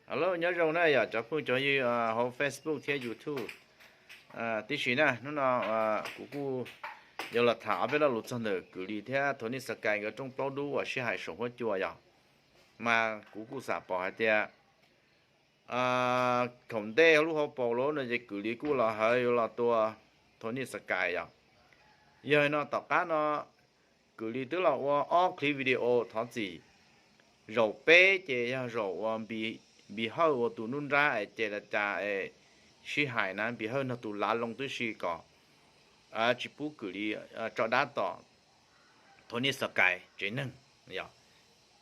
Hello, nyob zoo na yom cov phooj cov ywg hauv Facebook thiab YouTube. Tib si na, hnub no kuv kuj yuav los tham ob peb lo lus txog ntawm Kwm Lis thiab Tony Sky nkawd rooj plaub dub uas sib hais saum huab cua yom. Mas kuv kuj xam pom hais tias thaum ntej lub hauv paus lawm no ces Kwm Lis kuj los hawv yuav los tua Tony Sky yom. Yog li no tom qab no Kwm Lis twb los ua ob clip video thov txim. Zaum peb ces yog zaum uas Npis Hawj ua tus nruab nrab es ces la cas es sib hais na, Npis Hawj nrog tus lav loo tib si kom tsis pub Kwm Lis tso dab tom Tony Sky tsev neeg yom.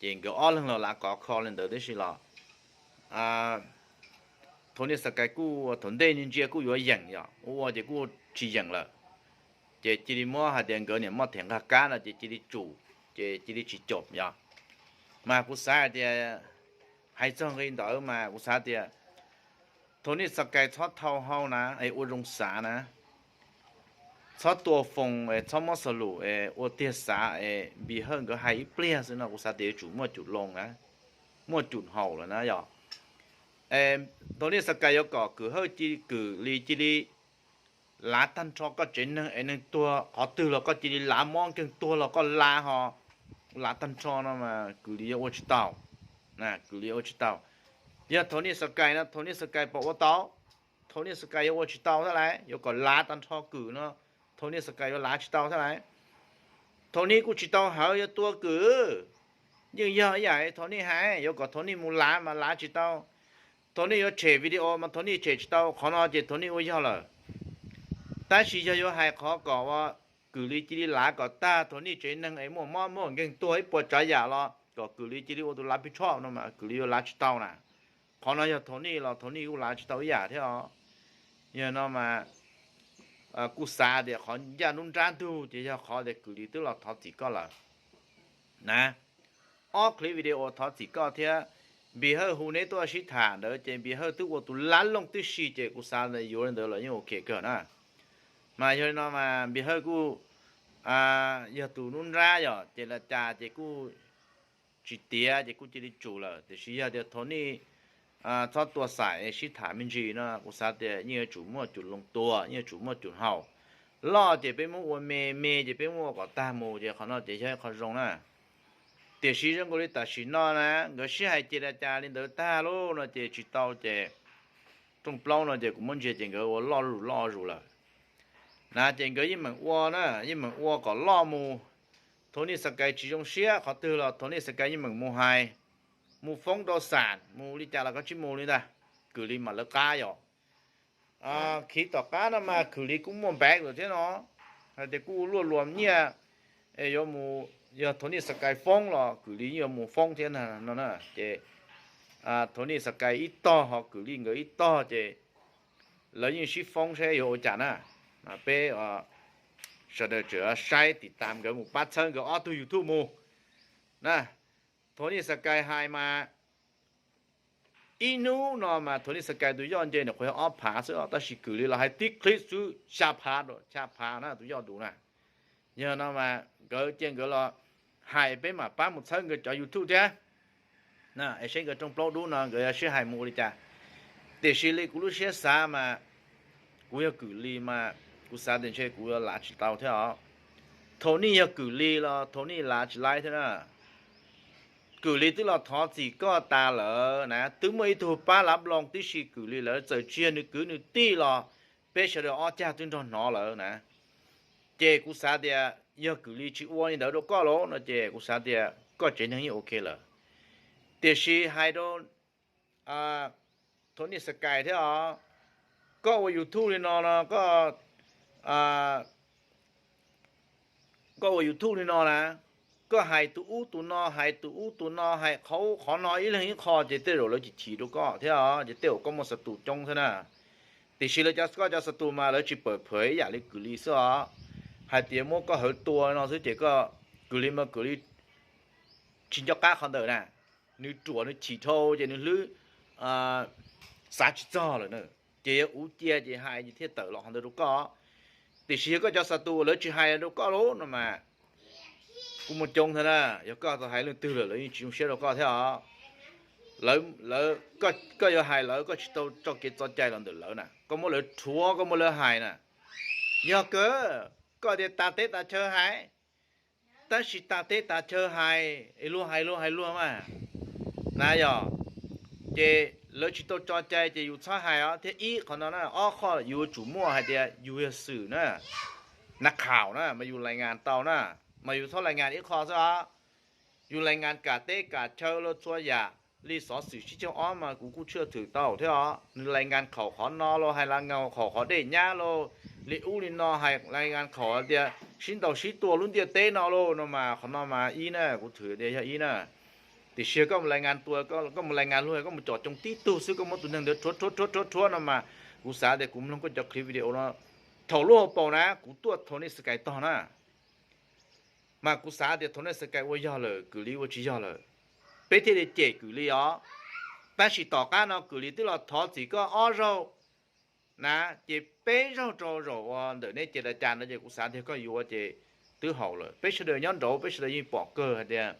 Ces nkawd ob leeg los lav kov kho li ntawd tib si los Tony Sky kuj thaum ntej ntsia kuj yuav yeem yom, ua ua ces kuj tsis yeem lawm. Ces cia li muab hais tias nkawd niam moj them nqag kab no ces cia li tsum, ces cia li tsis caum yom. Mas kuv xav hais tias hais txog nqi ntawd mas kuv xav tias Tony Sky txhob thau hau na es ua zoo xav na. Txhob tua foos es txhob muab xas lum es ua tiag xav es Npis Hawj nkawd hais ib pliag xwb no kuv xav tias yuav tsum muaj cum loo na, muaj cum haum lawm na yom. Tony Sky yuav kom Kwm Hawj, Kwm Lis cia li lav tag nrho koj tsev neeg es neeg tuag qhov twg los koj cia li lav, mob nkeeg tuag los koj lav ho, lav tag nrho no mas Kwm Lis yuav ua tsis tau. Kwm Lis yuav ua tsis tau. Yog Tony Sky no Tony Sky puas ua tau? Tony Sky yuav ua tsis tau thiab lauj, yuav kom lav tag nrho Kwm no Tony Sky yuav lav tsis tau thiab lauj. Tony kuj tsis tau hawv yuav tua Kwm. Yeej yog ib yam Tony hais, yuav kom Tony mus lav mas lav tsis tau. Tony yuav tshem video mas Tony tshem tsis tau, qhov no ces Tony ua yog lawm. Tab sis yog yuav hais qhov kom ua Kwm Lis cia li lav kom tag Tony tsev neeg es muaj mob muaj nkeeg tuag ib puas tsav yam los kom Kwm Lis cia li ua tus lav pij tshoj no mas Kwm Lis yuav lav tsis tau na. Qhov no yog Tony los Tony kuj lav tsis tau ib yam thiab os. Yog no mas kuj xav tias qhov ncaj nruab nrab ntug ces yog qhov tias Kwm Lis twb los thov txim koj lawm na. Ob clip video thov txim koj thiab Npis Hawj hu neb tuaj sib tham ntawd ces Npis Hawj twb ua tus lav loo tib si ces kuv xav yuav li ntawd los yeej ok kawg na. Mas yog li no mas Npis Hawj kuj yog tus nruab nrab yom, ces la cas ces kuj tsis tiav ces kuj cia li tsum lawm. Tiam sis yog tias Tony txhob tua xaim sib tham me ntsis no kuv xav tias yeej yuav tsum muaj cum loo tua, yeej yuav tsum muaj cum haum. Loj ces peb muab ua me, me ces peb muab ua kom tag mus ces qhov no ces yog ib qho zoo na. Tiam sis zoo nkaus li tam sim no na nkawd sib hais ces la cas li ntawd tag lauj no ces tsis tau ces rooj plaub no ces kuv muab ntsia ces nkawd ua loj zuj zus loj zuj zus lawm na. Ces nkawd yeej meem ua na, yeej meem ua kom loj mus. Tony Sky tsis zoo siab qhov twg los Tony Sky yeej meem mus hais, mus foob rau xam, mus li cas los koj tsis mus li ntag, Kwm Lis mam lawv qab yom. Khiv tom qab no mas Kwm Lis kuj muaj back lawm thiab no, hais tias kuj luaj luas nyiaj es yuav mus, yog Tony Sky foob los Kwm Lis yeej yuav mus foob thiab no na. Ces Tony Sky ib tog ho Kwm Lis nkawd ib tog ces lawv yeej sib foob seb yuav ua cas na. Peb sawv daws tseem saib tim tas nkawd mus pab txhawb nkawd ob tug YouTube mus na. Tony Sky hais mas ib hnub no mas Tony Sky tus yoj nce nws qhuav yog ob phav xwb os, tab sis Kwm Lis los hais tib clip xwb xya phav, xya phav na tus yoj tus na. Yog no mas nkawd cia nkawd los hais peb mam pab mus txhawb nkawd cov YouTube thiab. Es seb nkawd rooj plaub dub no nkawd yuav sib hais mus ua li cas. Tiam sis li kuv lub siab xav mas kuv yog Kwm Lis mas kuv xav tias ntshe kuv yuav lav tsis tau thiab os. Thaum nej yog Kwm Lis los thaum nej lav tsis laib thiab na. Kwm Lis twb los thov txim koj tas lawm na, twb muaj ib tug pab lav nploos tib si Kwm Lis lawm, txawm tsis yog nws kwv nws tij los peb sawv daws ob cag twb nrog hnov lawm na. Ces kuv xav tias yog Kwm Lis tsis ua li ntawd rau koj lawm no ces kuv xav tias koj tsev neeg yeej ok lawm. Tiam sis hais rau Tony Sky thiab os, koj ua YouTube li no no, koj ua YouTube li no na, koj hais tus ub tus no, hais tus ub tus no, hais qhov ub qhov no ib leeg ib qho ces tej zaum lawv chim chim rau koj thiab os, ces tej zaum koj muaj xav tus coob thiab na. Tiam sis lawv cov, koj cov xav tus mas lawv tsis pawm phawv ib yam li Kwm Lis xwb os. Hais tias muab koj hawv tua no xwb ces koj, Kwm Lis mas Kwm Lis tsis nco qab qhov ntawd na. Nws ruam nws chim dhau ces nws hlwb xav tsis txog lawm na. Ces yog uv cia ces hais ces thiaj tawm los qhov ntawd rau koj. Tiam sis yog koj cov xav tus lawv tsis hais rau koj lawm no mas kuj muaj coob thiab na. Yog koj tau hais leej twg lawm lawv yeej tsis zoo siab rau koj thiab os. lawv, koj yuav hais lawv, koj tsis tau tso kev txo cai los ntawm lawv na, koj muab lawv rhuav, koj muab lawv hais na. Yog kawg, koj tias tas teb tas chaw hais, tab sis tas teb tas chaw hais es luag hais luag hais luag mas, na yog, ces lawv tsis tau tso cai ces yus txhob hais os. Thiab ib qhov no na, ob qho yus yuav tsum muaj hais tias yus yog xwm na, na kham na mas yus lais ngas tau na, mas yus txhob lais ngas ib qho xwb os. Yus lais ngas kam teb kam chaw los txhua yam, li xov xwm sib caug ob mas kuv kuj tshwj thwm tau thiab os. Nws lais ngas khaum qhov no los hais lais ngas khaum qhov dej nyab los, li ub li no hais lais ngas khaum tias sib ntaus sib tua lub ntiaj teb no los no mas qhov no mas ib na, kuv thwm tias yog ib na. Tiam sis koj mus lais ngas tua, koj mus lais ngas luag, koj mus com coob tib tug xwb, koj muab tus neeg ntawd rhuav rhuav rhuav rhuav rhuav no mas kuv xav tias kuv mloog koj cov clip video no, thaum lub hauv paus na kuv tuaj Tony Sky tog na, mas kuv xav tias Tony Sky ua yog lawm, Kwm Lis ua tsis yog lawm, peb thiaj li cem Kwm Lis os. Tab sis tom qab no Kwm Lis twb los thov txim koj ob zaug na, ces peb zaug rau zaum uas ntawm nej ces da cas no ces kuv xav tias koj yuav ces twb haum lawm. Peb sawv daws nyob nraud peb sawv daws yeej pom kawg hais tias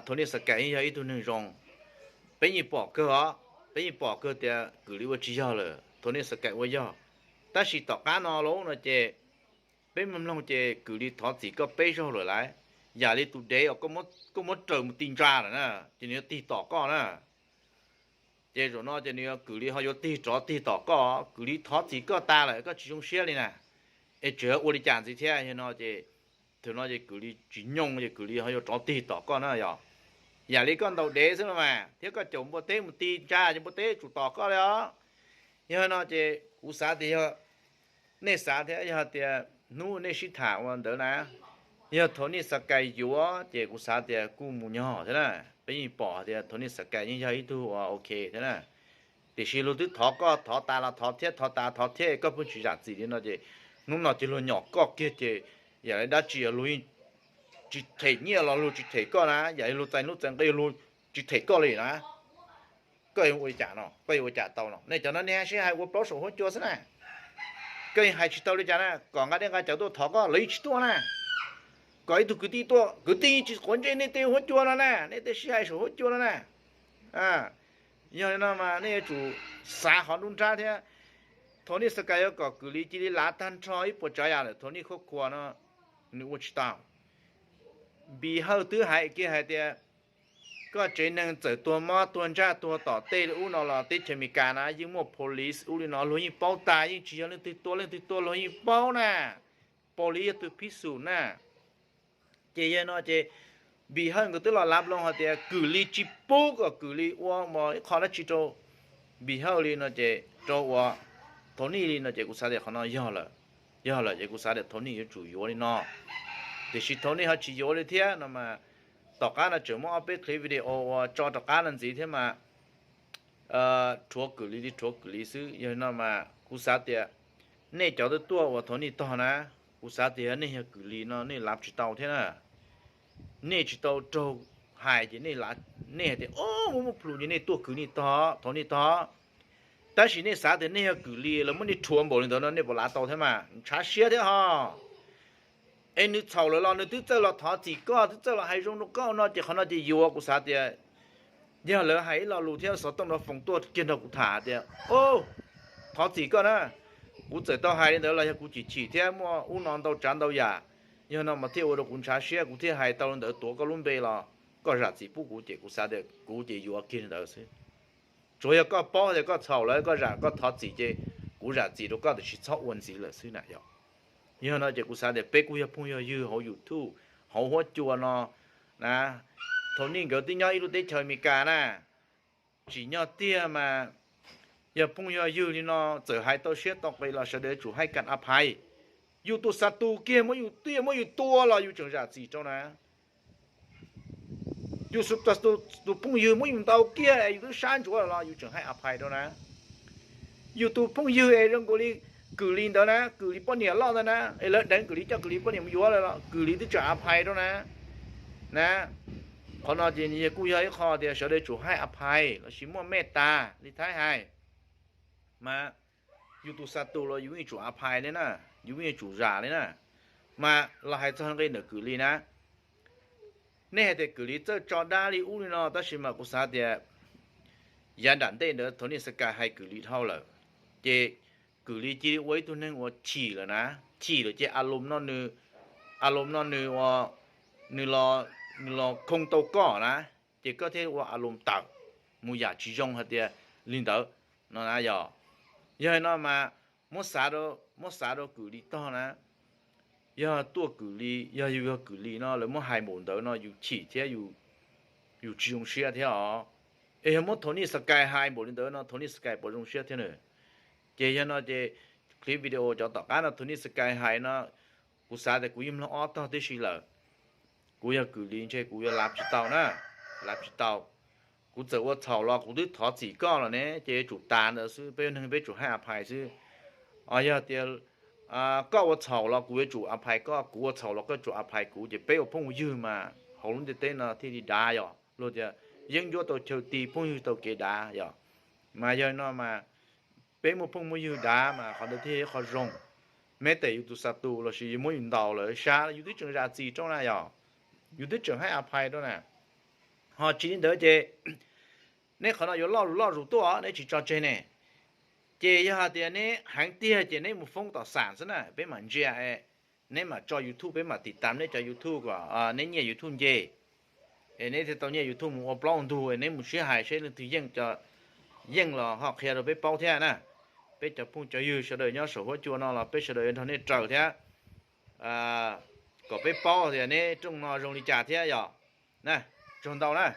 Tony Sky yeej yog ib tug neeg zoo. Peb yeej pom kawg os, peb yeej pom kawg tias Kwm Lis ua tsis yog lawm, Tony Sky ua yog. Tab sis tom qab no lauj no ces peb mloog mloog ces Kwm Lis thov txim koj peb zaug lawm lauj. Yam li tus dev uas koj muab raws mus ti ntsa lawm na, ces nws yuav tig tom koj na. Ces zaum no ces nws Kwm Lis ho yuav tig rov tig tom koj, Kwm Lis thov txim koj tas lawm koj tsis zoo siab li na. Es tseem ua li cas ntxiv thiab? Yog no ces, thaum no ces Kwm Lis tsis nyoo ces Kwm Lis ho yuav rov tig tom koj na yog. Yam li koj ntaus dev xwb no mas, thiab koj caum npua teb mus ti ntsa ces npua teb tsum tom koj li os. Yog no ces kuv xav tias yog nej xav thiab, yog tias hnub nej sib tham ua ntawd na, yog Tony Sky yuav ces kuv xav tias kuj mus nyog thiab na. Peb yeej pom tias Tony Sky yeej yog ib tug uas ok thiab na. Tiam sis luag twb thov koj, thov tas los thov thiab, thov tas thov thiab, koj pheej tsis zam txim li no ces hnub no ces luag nyom koj kiag ces yam li dab tsi luag yeej tsis them nyiaj los luag tsis them koj na, yam li luag txais lub txais nqi luag tsis them koj li na. Koj yuav ua li cas no, koj yuav ua cas tau no? Nej cov no nej sib hais ua plaub saum huab cua xwb na. Koj yeej hais tsis tau li cas na, kom nqa dej nqa cawv tuaj thov koj los yeej tsis tuaj na. Kom ib tug kwv tij tuaj, kwv tij yeej tsis quav ntsej nej tej huab cua no na, nej tej sib hais saum huab cua no na. Yog li no mas nej yuav tsum xav hov nruab nrab thiab. Thaum nej Sky yuav kom Kwm Lis cia li lav tag nrho ib puas tsav yam lawm, thaum nej khuab khua no nws ua tsis tau. Npis Hawj twb hais kiag hais tias koj tsev neeg txawm tuag mob tuag ntsaj tuag tom tej li ub no los teb chaws Amelikas na yeej muaj police ub li no, luag yeej paub tas, yeej tsis yog leej twg tua leej twg tua, luag yeej paub na. Police yog tus phij xum na. Ces yog no ces Npis Hawj nkawd twb los lav loo hais tias Kwm Lis tsis pub kom Kwm Lis ua ib qho dab tsi rau Npis Hawj li no ces rau uas Thaum Nij li no ces kuv xav tias qhov no yog lawm, yog lawm ces kuv xav tias Thaum Nij yuav tsum yuav li no. Tiam sis Thaum Nij ho tsis yuav li thiab no mas, tom qab no tseem muaj ob peb clip video uas tso rov qab no ntxiv thiab mas, rhuav Kwm Lis li rhuav Kwm Lis xwb. Yog no mas kuv xav tias nej cov twb tuaj uas Thaum Nij tog na, kuv xav tias yog nej yog Kwm Lis no nej lav tsis tau thiab na. Nej tsis tau raug hais ces nej hais tias o, muaj muaj plhus ces nej tuaj Kwm Nij tog, Thaum Nij tog. Tab sis nej xav tias nej yog Kwm Lis lawv muab nej rhuav npaum li ntawd no nej puas lav tau thiab mas? Ntshav siab thiab ho. Es nws txhaum lawm los nws twb txawj los thov txim koj, twb txawj los hais zoo rau koj no ces qhov no ces yuav, kuv xav tias yog lawv hais ib lo lus thiab xov tooj no foos tuaj kiag nrog kuv tham tias o, thov txim koj na, kuv txawm tau hais li ntawd los yog kuv chim chim thiab muaj ub no ntau tsav ntau yam, yog no mas thiaj ua rau kuv ntshav siab, kuv thiaj hais tau li ntawd tuav koj lub npe los koj zam txim pub kuv ces kuv xav tias kuv ces yuav kiag li ntawd xwb. Tsuas yog koj paub tias koj txhaum lawm koj zam koj thov txim ces kuv zam txim rau koj tiam sis txhob ua ntxiv lawm xwb na yog. Yog no ces kuv xav tias peb kuj yog phooj yog ywg hauv YouTube, hauv huab cua no na. Thaum Nij nkawd twb nyob ib lub teb chaws Amelikas na, tsim nyog tiag mas yog phooj yog ywg li no txawm hais tau siab tau qis los sawv daws yuav tsum hais kam a phais. Yus tus xav tus kiag muab yus tiaj muab yus tua los yus tseem zam txim rau na. Yus tus phooj ywg muab yus ntaus kiag es yus twb sab ntsuav los yus tseem hais a phais rau na. Yus tus phooj ywg es zoo nkaus li Kwm Lis ntawd na, Kwm Lis poj niam loj ntawd na, es lawv deev Kwm Lis coj Kwm Lis poj niam mus yuav lawm los Kwm Lis twb tseem a phais rau na. Na, qhov no ces kuj yog ib qho tias sawv daws tsum hais a phais lossis muaj mej tas li Thaib hais. Mas yus tus xav tus los yus yeej tsum a phais li na, yus yeej tsum zam li na. Mas los hais txog nqe ntawm Kwm Lis na, Nej hais tias Kwm Lis txawj tso dab li ub li no, tab sis mas kuv xav tias yav nram ntej ntawd Tony Sky hais Kwm Lis dhau lawm, ces Kwm Lis cia li ua ib tug neeg uas chim lawm na, chim lawm ces a lom no nws, a lom no nws ua, nws los, nws los khoo tau koj na, ces koj thiaj ua a lom tawm mus yam tsis zoo hais tias li ntawd no na yog. Yog li no mas muab xav rau, muab xav rau Kwm Lis tog na, yog tuaj Kwm Lis, yog yus yog Kwm Lis no lawv muab hais npaum ntawd no yus chim thiab, yus tsis zoo siab thiab os. Es yog muab Tony Sky hais npaum li ntawd no Tony Sky puas zoo siab thiab na? Ces yog no ces clip video cov tom qab no Tony Sky hais no, kuv xav tias kuv yeej mloog ob tog tib si lawm. Kuv yog Kwm Lis ntshe kuv yuav lav tsis tau na, lav tsis tau. Kuv txawm ua txhaum los kuv twb thov txim koj los ne, ces yuav tsum tas ntawd xwb, peb neeg peb tsum hais a phais xwb. Os, yog tias koj ua txhaum los kuv yuav tsum a phais koj, kuv ua txhaum los koj tsum a phais kuv, ces peb ua phooj ywg mas hauv lub ntiaj teb no thiaj li dav yog. Luag tias yeeb ncuab tau chaw ti, phooj ywg tau kev dav yog. Mas yog no mas peb muaj phooj muaj ywg dav mas qhov ntawd thiaj yog qhov zoo. Meb tes yus tus xa tus lossis yus muab yus ntaus lawm sab, yus twb tseem zam txim rau na yog, yus twb tseem hais a phais rau na. Ho tsis li ntawd ces neb qhov no yuav loj zus loj zus tuaj, neb tsis tso tseg ne. Ces yog hais tias neb heev tiag ces neb mus foob tom xam xwb na, peb mam ntsia, neb mam tso YouTube, peb mam tiv tam neb cov YouTube kom neb nyiaj YouTube nce, es neb thiaj tau nyiaj YouTube mus ua plaub ntug, es neb mus sib hais seb leej twg yeej, yeej los ho qhia rau peb paub thiab na. Peb cov phooj cov ywg sawv daws nyob saum huab cua no los peb sawv daws yuav nrog nej raws thiab, kom peb paub tias neb rooj no zoo li cas thiab yog. Na, tsaug ntau na.